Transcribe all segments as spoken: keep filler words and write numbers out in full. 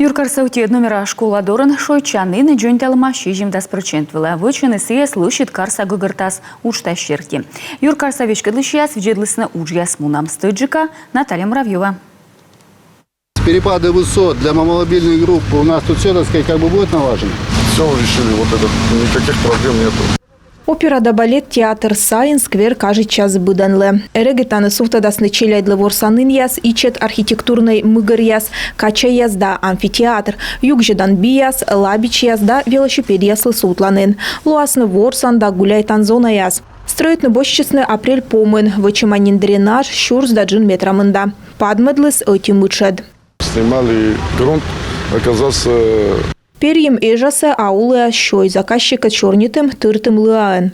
Юркарса ӧтиӧд номера школа дорын шойччанін дзоньталӧма сизимдас прӧчент вылӧ. Вӧчӧны сійӧс лӧсьыд карса гӧгӧртас уджтас серти. Юркарса веськӧдлысьяс видзӧдлісны уджъяс мунӧм. Стӧчджыка Наталья Муравьёва. Перепады высот для маломобильных групп у нас тут все, так сказать, как бы будет налажено. Все решили, вот этот, никаких проблем нету. Опера да балет театр сайын сквер кажитчас быдӧнлы. Регыд тані сувтӧдасны челядьлы ворсанінъяс, ичӧт архитектурнӧй мыгӧръяс, качаяс да амфитеатр, югзьӧдан бияс, лабичьяс да велосипедъяслы сувтланін. Лоасны ворсан да гуляйтан зонаяс. Стрӧитны босьтчисны апрель помын, вӧчӧма нин дренаж, сюрс да джын метра мында. Падмӧдліс ӧти мытшӧд. Снимали грунт, оказался... Перйим эжасӧ, а улас сёй. Заказчиккӧд сёрнитім тыртымлыаӧн.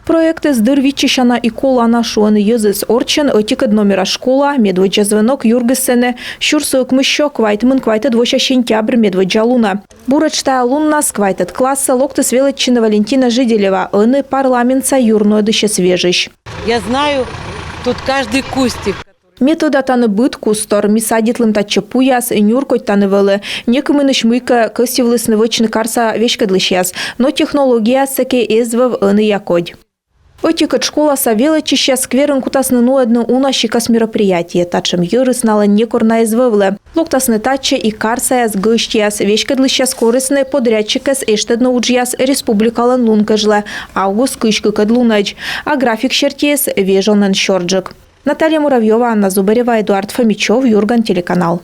Проектыс дыр виччысяна и колана, шуӧны йӧзыс. Орччӧн ӧтикӧд номера школа. Медводдза звӧнок юргис сэні сюрс ӧкмыссё квайтымын квайтӧд вося сентябрь медводдза лунӧ. Буретш тайӧ луннас квайтӧд классӧ локтіс велӧдчыны Валентина Жиделева, ӧні парламентса юрнуӧдысьӧс вежысь. Я знаю тут каждый кустик. Ме тӧда тані быд кустор. Ми садитлім татчӧ пуяс, нюр кодь тані вӧлі. Некымынысь мыйкӧ кӧсйывлісны вӧчны карса веськӧдлысьяс, но технологияяс сэки эз вӧв ӧнія кодь. Ӧтикӧд школаса велӧдчысьяс скверын кутасны нуӧдны уна сикас мероприятие. Татшӧм йӧрыс налӧн некор на эз вӧвлӧ. Локтасны татчӧ и карсаяс, гӧсьтъяс. Веськӧдлысьяс корисны подрядчикӧс эштӧдны уджъяс республикалӧн лун кежлӧ, август кызь кыкӧд лунӧдз. А график сертиыс вежонӧн сёрджык. Наталья Муравьёва, Анна Зубарева, Эдуард Фомичёв, Юрган телеканал.